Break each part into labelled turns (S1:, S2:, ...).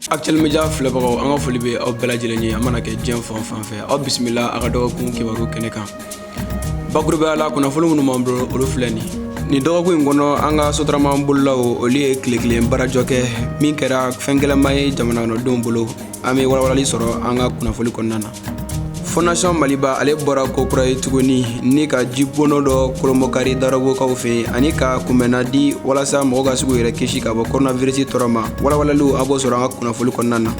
S1: Actuel Media filɛbagaw, an ka foli bɛ aw bɛɛ lajɛlen ye. An mana kɛ diɲɛ fan fan fɛ, aw bisimila a ka dɔgɔkun kibaru kɛnɛ kan. Bakurubaya la, kunnafoni minnu b'an bolo, olu filɛ nin. Nin dɔgɔkun in kɔnɔ, an ka sotarama bolilaw, olu ye tile kelen baarajɔ kɛ min kɛra fɛn gɛlɛnba ye jamana kɔnɔdenw bolo. An bɛ walawalali sɔrɔ an ka kunnafoni kɔnɔna na. Fondation Maliba, ale bɔra ko kura ye tuguni ni ka jibono dɔ kolonbɔkari Dawudabugukaw fɛ yen, ani ka kunbɛnna di walasa mɔgɔ ka se k'u yɛrɛ kisi ka bɔ coronavirus tɔɔrɔ ma. Walawalaliw, a b'o sɔrɔ an ka kunnafoni kɔnɔna na.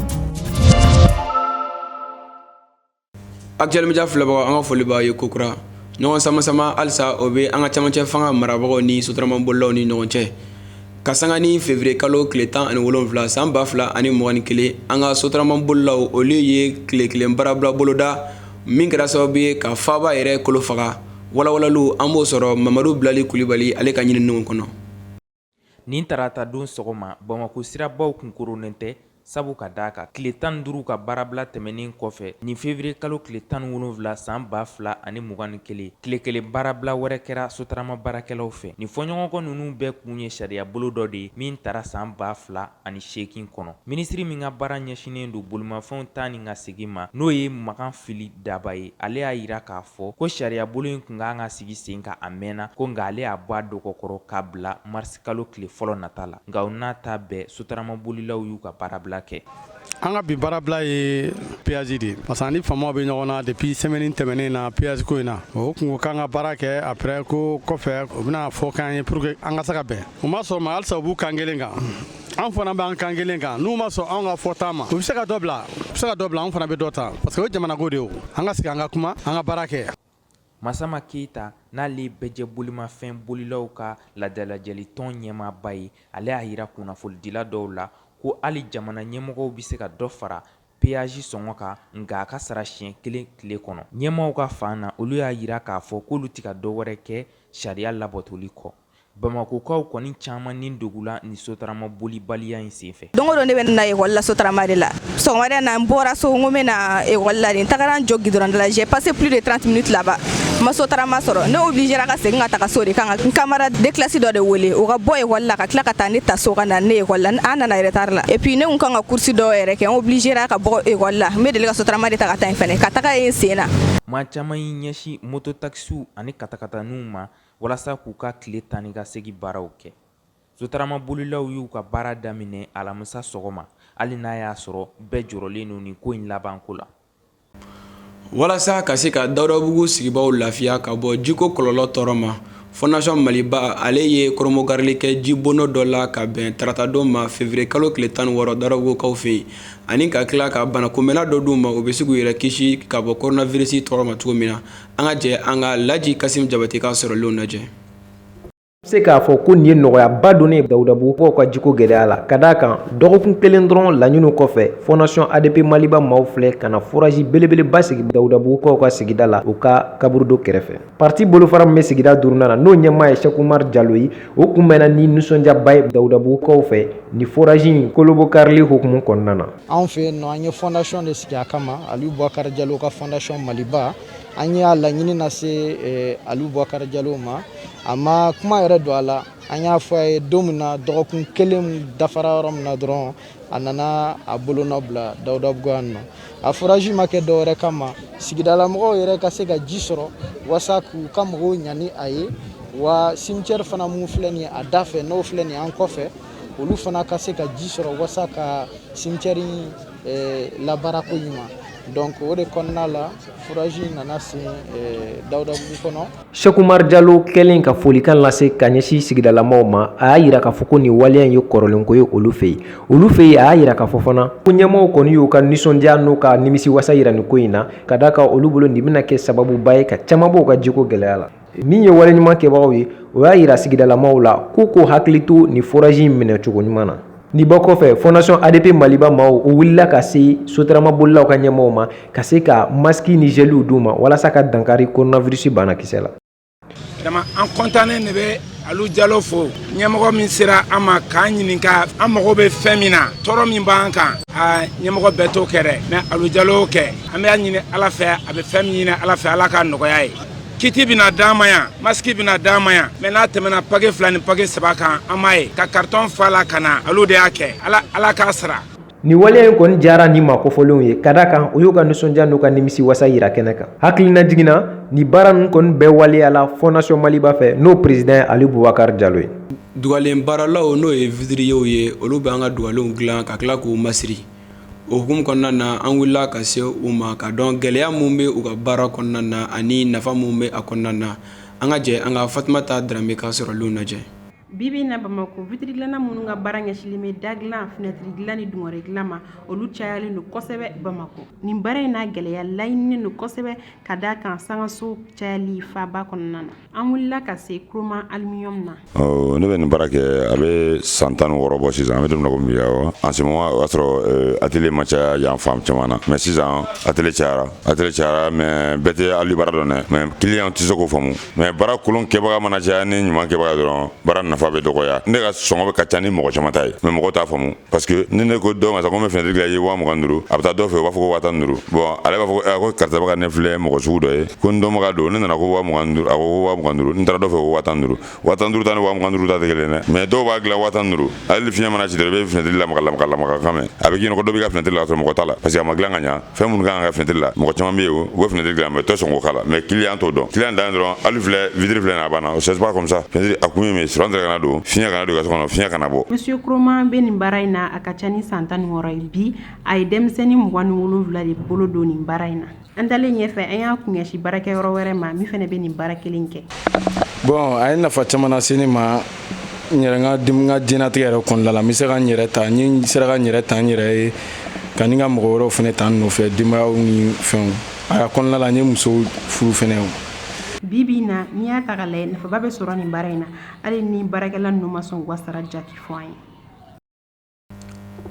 S1: Actuel Media filɛbagaw, an ka foli b'aw ye kokura. Ɲɔgɔn sama sama halisa, o bɛ an ka camancɛ fanga marabagaw ni sotarama bolilaw ni ɲɔgɔn cɛ. Ka sanga ni février kalo tile 17 san 2021, an ka sotarama bolilaw, olu ye tile kelen baarabila boloda min kɛra sababu ye ka faaba yɛrɛ kolo faga. Walawalaliw, an b'o sɔrɔ Mamadu Bilali Kulibali, ale ka ɲininiw kɔnɔ.
S2: Nin tarata don sɔgɔma, Bamakɔ sirabaw kun koronnen tɛ, sabu ka d'a kan tile 15 ka baarabila tɛmɛnen kɔfɛ, nin février kalo tile 17 san 2021, tile kelen baarabila wɛrɛ kɛra sotarama baarakɛlaw fɛ. Nin fɔɲɔgɔnkɔ ninnu bɛɛ kun ye sariyabolo dɔ de ye min tara san 2008 kɔnɔ. Minisiri min ka baara ɲɛsinnen don bolimafɛnw taa ni ka segin ma, n'o ye Makan Fili Daba ye, ale y'a jira k'a fɔ ko sariyabolo in kun kan ka sigi sen kan a mɛnna ko, nka ale y'a bɔ a dɔgɔkɔrɔ k'a bila marisi kalo tile fɔlɔ nata la. Nka o n'a ta bɛɛ, sotaramabolilaw y'u ka baarabila kɛ.
S3: An ka bi baarabila ye péage de ye, parce que an ni faamaw bɛ ɲɔgɔn na depuis semaine tɛmɛnen na péage ko in na. O kun ko k'an ka baara kɛ, après ko kɔfɛ u bɛna fɔ k'an ye pour que an ka se ka bɛn. U ma sɔn ma, halisa u b'u kan kelen kan, an fana b'an kan kelen kan. N'u ma sɔn anw ka fɔta ma, u bɛ se ka dɔ bila, u bɛ se ka dɔ bila, an fana bɛ dɔ ta, parce que o ye jamanako de ye. O an ka sigi, an ka kuma, an ka baara kɛ.
S2: Masama Keyita, n'ale bɛɛjɛ bolimafɛn bolilaw ka laadalajɛlitɔn ɲɛmaaba ye, ale y'a jira kunnafonidila dɔw la ko hali jamana ɲɛmɔgɔw bɛ se ka dɔ fara péage sɔngɔ kan, nka a ka sara siɲɛ kelen tile kɔnɔ. Ɲɛmaaw ka fan na, olu y'a jira k'a fɔ k'olu tɛ ka dɔ wɛrɛ kɛ sariya labatoli kɔ. Bamakɔkaw kɔni caman ni dogula ni sotarama bolibaliya in senfɛ.
S4: Don o don ne bɛ na ekɔli la sotarama de la. Sɔgɔmada na, n bɔra so, n ko n bɛ na ekɔli la de, n tagara n jɔ gidɔrɔn da la, j'ai passé plus de 30 minutes là-bas, n ma sotarama sɔrɔ. Ne obligera ka segin ka taga so de, kan ka n camarade de classe dɔ de wele, o ka bɔ ekɔli la ka tila ka taa ne ta so ka na ne ekɔli la. An nana retard la. Et puis ne kun kan ka course dɔw yɛrɛ kɛ, n obligera ka bɔ ekɔli la. N bɛ deli ka sotarama de ta ka taa yen fɛnɛ, ka taga yen sen na.
S2: Maa caman y'i ɲɛsin mototakisiw ani katakataninw ma walasa k'u ka tile taa ni ka segin baaraw kɛ. Sotarama bolilaw y'u ka baara daminɛ alamisa sɔgɔma, hali n'a y'a sɔrɔ bɛɛ jɔrɔlen don nin ko in labanko la.
S1: Walasa ka se ka Dawudabugu sigibaw lafiya ka bɔ jiko kɔlɔlɔ tɔɔrɔ ma, Fondation Maliba, ale ye kɔrɔmɔkarili kɛ jibono dɔ la ka bɛn taratadon ma, février kalo tile 16, Dawudabugukaw fɛ yen, ani ka tila ka banakunbɛnna dɔ d'u ma, u bɛ se k'u yɛrɛ kisi ka bɔ coronavirus tɔɔrɔ ma cogo min na. An ka jɛ an ka Laji Kasim Jabate ka sɔrɔlenw lajɛ.
S5: Se k'a fɔ ko nin ye nɔgɔyaba donnen ye Dawudabugukaw ka jiko gɛlɛya la, ka d'a kan dɔgɔkun kelen dɔrɔn laɲiniw kɔfɛ, Fondation ADP Maliba maaw filɛ ka na forage belebeleba sigi Dawudabugukaw ka sigida la, u ka kaburudo kɛrɛfɛ. Parti bolofara min bɛ sigida duurunan na, n'o ɲɛmaa ye Sɛki Umaru Jalo ye, o kunbɛnna ni nisɔndiyaba ye Dawudabugukaw fɛ ni forage in kolobokarili hukumu kɔnɔna na.
S6: Anw fɛ yen nɔ, an ye fondation de sigi a kama, Aliyu Bubakari Jalo ka Fondation Maliba. An y'a laɲini lase Aliyu Bubakari Jalo ma, a ma kuma yɛrɛ don a la. An y'a fɔ a ye don min na, dɔgɔkun kelen dafara yɔrɔ min na dɔrɔn, a nana a bolonɔ bila Dawudabugu yan nɔ. A forage ma kɛ dɔwɛrɛ kama, sigidalamɔgɔw yɛrɛ ka se ka ji sɔrɔ walasa k'u ka mɔgɔw ɲa ni a ye, wa cimetière fana mun filɛ nin ye a da fɛ, n'o filɛ nin ye an kɔfɛ, olu fana ka se ka ji sɔrɔ walasa ka cimetière in labaara ko ɲuman. Donc o de kɔnɔna la, forage nana sen Dawudabugu kɔnɔ.
S5: Sɛki Umaru Jalo kɛlen ka folikan lase ka ɲɛsin sigidalamaw ma, a y'a jira k'a fɔ ko nin waleya in ye kɔrɔlenko ye olu fɛ yen. Olu fɛ yen, a y'a jira k'a fɔ fana ko ɲɛmaaw kɔni y'u ka nisɔndiya n'u ka nimisiwasa jira nin ko in na, ka d'a kan olu bolo nin bɛna kɛ sababuba ye ka caman bɔ u ka jiko gɛlɛya la. Min ye waleɲuman kɛbagaw ye, o y'a jira sigidalamaw la k'u k'u hakili to nin forage in minɛcogo ɲuman na. Nin bɛɛ kɔfɛ, Fondation ADP Maliba maaw, o wulila ka se sotarama bolilaw ka ɲɛmaaw ma ka se ka masque ni geliw d'u ma walasa ka dankari coronavirus banakisɛ la.
S7: Vraiment, an kɔntannen de bɛ Alu Jalo fo, ɲɛmɔgɔ min sera an ma k'an ɲininka an mago bɛ fɛn min na, tɔɔrɔ min b'an kan. A ɲɛmɔgɔ bɛɛ t'o kɛ dɛ, mais Alu Jalo y'o kɛ. An bɛ ɲini Ala fɛ, a bɛ fɛn min ɲini Ala fɛ, Ala ka nɔgɔya ye. Kit bɛna d'an ma yan, masque bɛna d'an ma yan, mais n'a tɛmɛna paquet fila ni paquet saba kan, an m'a ye ka carton fa la ka na. Olu de y'a kɛ, Ala, Ala k'a sara.
S5: Nin waleya in kɔni diyara ni maa kofɔlenw ye, ka da kan o y'u ka nisɔndiya n'u ka nimisi wasa yira kɛnɛ kan. Hakilina jiginna, ni baara ninnu kɔni bɛɛ waleyala Fondation Maliba fɛ, n'o président ye Aliou Boubacar Diallo ye.
S1: Dugalen baaralaw, n'o ye vitrierw ye, olu bɛ an ka dugalenw dilan ka tila k'u masiri. O hukumu kɔnɔna na, an wulila ka se u ma ka dɔn gɛlɛya mun bɛ u ka baara kɔnɔna na ani nafa mun bɛ a kɔnɔna na. An ka jɛ an ka Fatumata Darame ka sɔrɔlenw lajɛ.
S8: Bi bi in na, Bamakɔ, vitre dilanna minnu ka baara ɲɛsilen bɛ da dilan, fenêtre dilan ni dungɔrɛ dilan ma, olu cayalen don kosɛbɛ Bamakɔ. Nin baara in n'a gɛlɛya laɲininen don kosɛbɛ, ka d'a kan sangaso cayali faaba kɔnɔna na. An wulila ka se Kuroma Aluminium na.
S9: Ne bɛ nin baara kɛ, a bɛ san 16 bɔ sisan. An bɛ don min na komi bi, awɔ, en ce moment, o y'a sɔrɔ atelier ma caya yan fan caman na, mais sisan atelier cayara, atelier cayara, mais bɛɛ tɛ alu baara dɔn dɛ, mais client tɛ se k'o faamu. Mais baara kolon kɛbaga mana caya ni ɲuman kɛbaga dɔrɔn, baara nafa bɛ dɔgɔya. Ne ka sɔngɔ bɛ ka ca ni mɔgɔ caman ta ye, mais mɔgɔw t'a faamu, parce que ni ne ko dɔw ma sisan ko n bɛ fenêtre dilan i ye 25 000, a bɛ taa dɔ fɛ, u b'a fɔ ko 15 000. Bon, ale b'a fɔ ko karisa bɛ ka ne filɛ mɔgɔ sugu dɔ ye, ko n dɔnbaga don. Ne nana ko 25 000, a ko ko 25 000. N taara dɔ fɛ ko 15 000. 15 000 ta ni 25 000 ta tɛ kelen dɛ, mais dɔw b'a dilan 15 000. Hali fiɲɛ mana ci dɔrɔn, i bɛ fenêtre lamaga lamaga lamaga kan mɛn, a bɛ k'i ɲɛna ko dɔ b'i ka fenêtre la, ka sɔrɔ mɔgɔ t'a la, parce que a ma dilan ka ɲa. Fɛn minnu kan ka kɛ fenêtre la, mɔgɔ caman bɛ yen, u bɛ fenêtre dilan, mais tɛ sɔn k'o k'a la, mais client t'o dɔn. Client dan dɔrɔn, hali filɛ, vitre filɛ nin, a banna. C'est pas comme ça. Fenêtre a kun ye min ye, courant kana don, fiɲɛ kana don i ka so kɔnɔ, fiɲɛ kana bɔ.
S8: Monsieur Kuroma bɛ nin baara in na, a ka ca ni san 16 ye. Bi, a ye denmisɛnnin 27 de bolo don nin baara in na. An dalen ɲɛfɛ, an y'a kunɲɛsi baarakɛyɔrɔ wɛrɛ ma min fana bɛ nin baara kelen kɛ.
S10: Bon, a ye nafa caman lase ne ma n yɛrɛ, n ka diɲɛnatigɛ yɛrɛ kɔnɔna la. N bɛ se ka n yɛrɛ ta, n sera ka n yɛrɛ ta n yɛrɛ ye, ka ni ka mɔgɔ wɛrɛw fana ta n nɔfɛ, denbayaw ni fɛnw. A kɔnɔna la, n ye muso furu fɛnɛ.
S8: Bi bi in na, n'i y'a ta k'a lajɛ, nafaba bɛ sɔrɔ nin baara in na, hali ni baarakɛla ninnu ma sɔn k'u ka sara jati fɔ an ye.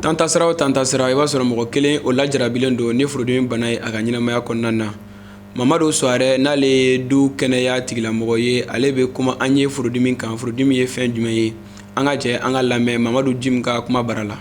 S1: Tantasira o tantasira, i b'a sɔrɔ mɔgɔ kelen o lajarabilen don ni furudimi bana ye a ka ɲɛnamaya kɔnɔna na. Mamadu Suwarɛ, n'ale ye du kɛnɛya tigilamɔgɔ ye, ale bɛ kuma an ye furudimi kan. Furudimi ye fɛn jumɛn ye? An ka jɛ an ka lamɛn Mamadu Jim ka kuma bara la.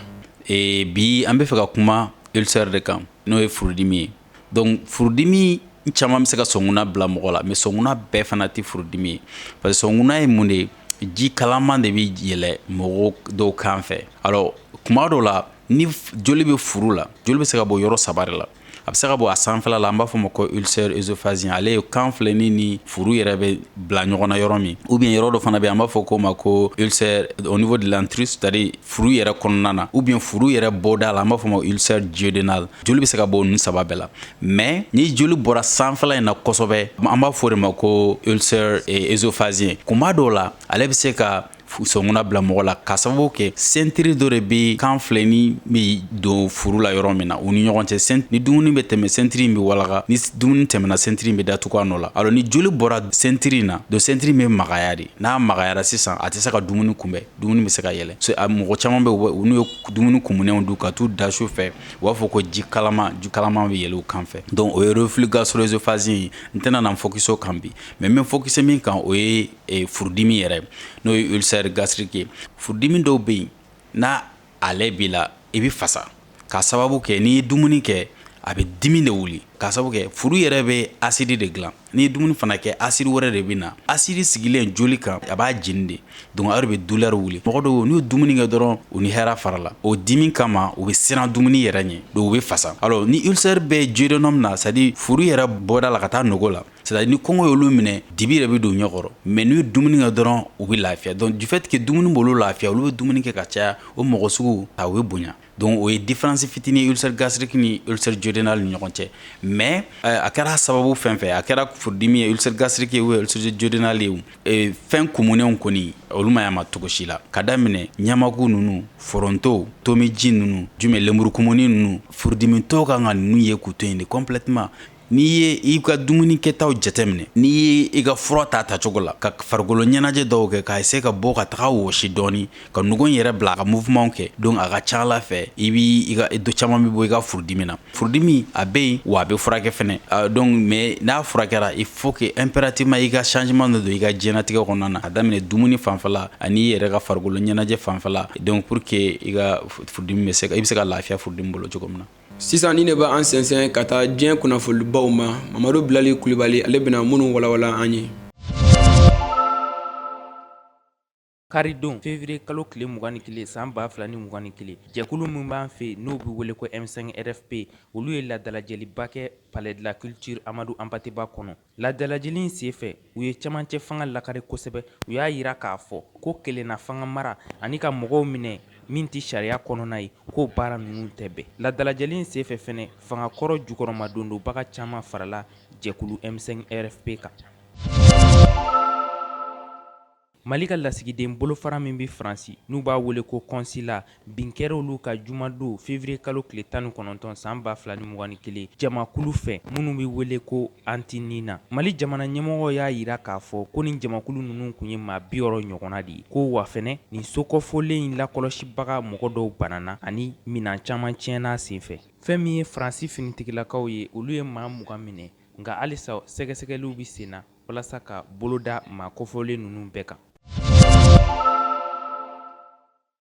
S11: Bi, an bɛ fɛ ka kuma ulcère de kan, n'o ye furudimi ye. Donc furudimi caman bɛ se ka sɔnkuna bila mɔgɔ la, mais sɔnkuna bɛɛ fana tɛ furudimi ye, parce que sɔnkuna ye mun de ye? Ji kalaman de bɛ yɛlɛ mɔgɔ dɔw kan fɛ. Alors, kuma dɔw la, ni joli bɛ furu la, joli bɛ se ka bɔ yɔrɔ saba de la. A bɛ se ka bɔ a sanfɛla la, an b'a fɔ ma ko ulcère œsophagien, ale ye kan filɛ ni furu yɛrɛ bɛ bila ɲɔgɔn na yɔrɔ min, ou bien yɔrɔ dɔ fana bɛ, an b'a fɔ k'o ma ko ulcère au niveau de l'antrus, c'est à dire furu yɛrɛ kɔnɔna na, ou bien furu yɛrɛ bɔda la, an b'a fɔ ma ulcère duodénal. Joli bɛ se ka bɔ ninnu saba bɛɛ la, mais ni joli bɔra sanfɛla in na kosɛbɛ, an b'a fɔ o de ma ko ulcère œsophagien. Kuma dɔw la, ale bɛ se ka sɔnkuna bila mɔgɔ la, ka sababu kɛ ceinture dɔ de bɛ kan filɛ ni bɛ don furu la yɔrɔ min na, u ni ɲɔgɔn cɛ, ni dumuni bɛ tɛmɛ, ceinture in bɛ walaga, ni dumuni tɛmɛna, ceinture in bɛ datugu a nɔ la. Alors, ni joli bɔra ceinture in na, donc ceinture in bɛ magaya de. N'a magayara sisan, a tɛ se ka dumuni kunbɛn, dumuni bɛ se ka yɛlɛ. Mɔgɔ caman bɛ, n'u ye dumuni kumunenw dun ka t'u da su fɛ, u b'a fɔ ko ji kalama, ji kalama bɛ yɛlɛ u kan fɛ. Donc o ye reflux gastro-œsophagien ye. N tɛna na n focus o kan bi, mais n bɛ focus min kan, o ye furudimi yɛrɛ, n'o ye ulcère gastrique ye. Furudimi dɔw bɛ yen, n'a ale b'i la, i bɛ fasa, k'a sababu kɛ n'i ye dumuni kɛ, a bɛ dimi de wuli, k'a sababu kɛ furu yɛrɛ bɛ acide de dilan. N'i ye dumuni fana kɛ, acide wɛrɛ de bɛ na, acide sigilen joli kan, a b'a jeni de. Donc a bɛ douleur wuli. Mɔgɔ dɔw, n'u ye dumuni kɛ dɔrɔn, u ni hɛrɛ fara la, o dimi kama, u bɛ siran dumuni yɛrɛ ɲɛ, donc u bɛ fasa. Alors, ni ulcère bɛ duodénum na, c'est à dire furu yɛrɛ bɔda la ka taa nogo la, c'est à dire ni kɔngɔ y'olu minɛ, dibi yɛrɛ bɛ don ɲɛ kɔrɔ, mais n'u ye dumuni kɛ dɔrɔn, u bɛ lafiya. Donc du fait que dumuni b'olu lafiya, olu bɛ dumuni kɛ ka caya, o mɔgɔ sugu a bɛ bonya. Donc o ye différence fitinin ye ulcère gastrique ni ulcère duodénal ni ɲɔgɔn cɛ. Mais a kɛra sababu fɛn fɛn, a kɛra furudimi ye, ulcère gastrique ye ou ulcère duodénal ye, fɛn kumunenw kɔni, olu ma ɲi a ma cogo si la, ka daminɛ ɲamaku ninnu, foronto, tomiji ninnu, jumɛn, lemurukumuni ninnu. Furudimitɔ kan ka ninnu ye k'u to yen de complètement. N'i ye i ka dumuni kɛtaw jateminɛ, n'i ye i ka fura ta tacogo la, ka farikolo ɲɛnajɛ dɔw kɛ, k'a essayer ka bɔ ka taga wɔsi dɔɔni, ka nugu yɛrɛ bila ka mouvement kɛ, donc a ka ca ala fɛ, i b'i i ka dɔ caman bɛ bɔ i ka furudimi na. Furudimi a bɛ yen wa, a bɛ furakɛ fɛnɛ. Donc mais n'a furakɛra, il faut que impérativement i ka changement dɔ don i ka diɲɛnatigɛ kɔnɔna na, a daminɛ dumuni fanfɛla ani i yɛrɛ ka farikolo ɲɛnajɛ fanfɛla, donc pour que i ka furudimi bɛ se ka, i bɛ se ka lafiya furudimi bolo cogo min na.
S1: Sisan ni ne bɛ an sɛnsɛn ka taa diɲɛ kunnafonibaw ma, Mamadu Bilali Kulibali, ale bɛna minnu walawala an ye.
S2: Karidon février kalo tile 21 san 2021, jɛkulu min b'an fɛ yen n'o bɛ wele ko M5 RFP, olu ye ladalajɛliba kɛ Palais de la Culture Amadu Anpate Ba kɔnɔ. Ladalajɛli in senfɛ, u ye cɛmancɛ fanga lakari kosɛbɛ. U y'a jira k'a fɔ ko kelenna fanga mara ani ka mɔgɔw minɛ min tɛ sariya kɔnɔna ye, k'o baara ninnu tɛ bɛn. Ladalajɛli in senfɛ fɛnɛ, fanga kɔrɔ jukɔrɔmadondonbaga caman farala jɛkulu M5 RFP kan. Mali ka lasigiden bolofara min bɛ Faransi n'u b'a wele ko consulat, bin kɛra olu kan jumadon février kalo tile 19 san 2021 jamakulu fɛ minnu bɛ wele ko anti-Nina. Mali jamana ɲɛmɔgɔ y'a jira k'a fɔ ko nin jamakulu ninnu tun ye maa 60 ɲɔgɔnna de ye, ko wa fɛnɛ nin so kɔfɔlen in lakɔlɔsibaga mɔgɔ dɔw banana ani minɛn caman tiɲɛna senfɛ. Fɛn min ye Faransi finitigilakaw ye, olu ye maa 20 minɛ, nka halisa sɛgɛsɛgɛliw bɛ sen na walasa ka bolo da maa kofɔlen ninnu bɛɛ kan.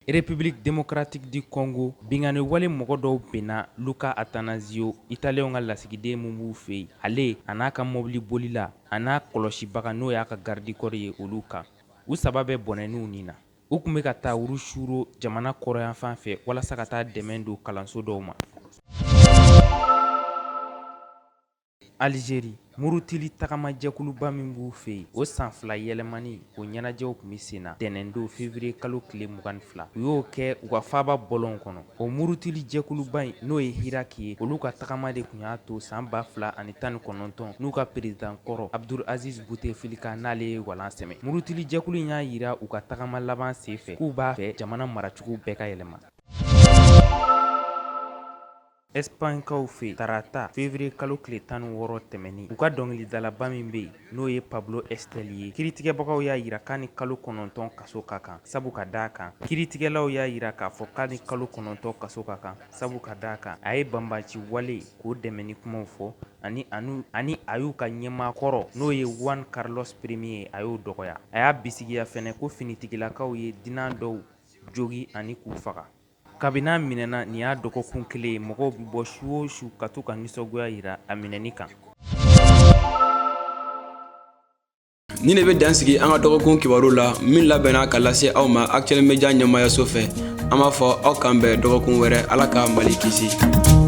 S2: République démocratique du Congo, binkanni wale mɔgɔ dɔw binna Luca Attanasio, Italiyɛnw ka lasigiden min b'u fɛ yen, ale a n'a ka mobili bolila a n'a kɔlɔsibaga n'o y'a ka garde corps ye olu kan. U saba bɛɛ bɔnɛn'u ni na. U tun bɛ ka taa Rutshuru jamana kɔrɔnyanfan fɛ walasa ka taa dɛmɛ don kalanso dɔw ma. Alizeri, murutili tagamajɛkuluba min b'u fɛ yen, o san fila yɛlɛmani o ɲɛnajɛw tun bɛ sen na tɛnɛndon février kalo tile 22. U y'o kɛ u ka faaba bɔlɔnw kɔnɔ. O murutili jɛkuluba in, n'o ye Hirak ye, olu ka tagama de tun y'a to san 2019 n'u ka perezidan kɔrɔ Abdul Aziz Bouteflika n'ale ye walan sɛmɛ. Murutili jɛkulu in y'a jira u ka tagama laban senfɛ k'u b'a fɛ jamana maracogo bɛɛ ka yɛlɛma. Espagnekaw fɛ tarata février kalo tile 16 tɛmɛnen, u ka dɔnkilidalaba min bɛ yen n'o ye Pablo Estel ye, kiritigɛbagaw y'a jira k'a ni kalo 9 kaso ka kan sabu ka d'a kan kiritigɛlaw y'a jira k'a fɔ k'a ni kalo 9 kaso ka kan sabu ka d'a kan a ye banbaanci wale k'o dɛmɛ ni kumaw fɔ ani ani a y'u ka ɲɛmaa kɔrɔ n'o ye Juan Carlos Premier ye, a y'o dɔgɔya. A y'a bisigiya fɛnɛ ko finitigilakaw ye dunan dɔw jogin ani k'u faga. Kabini a minɛna nin y'a dɔgɔkun kelen ye mɔgɔw bɛ bɔ su o su ka t'u ka nisɔngoya jira a minɛni kan.
S1: Nin de bɛ dan sigi an ka dɔgɔkun kibaru la min labɛnna ka lase aw ma Actuel Media ɲɛmaayaso fɛ. An b'a fɔ aw k'an bɛn dɔgɔkun wɛrɛ. Ala ka Mali kisi.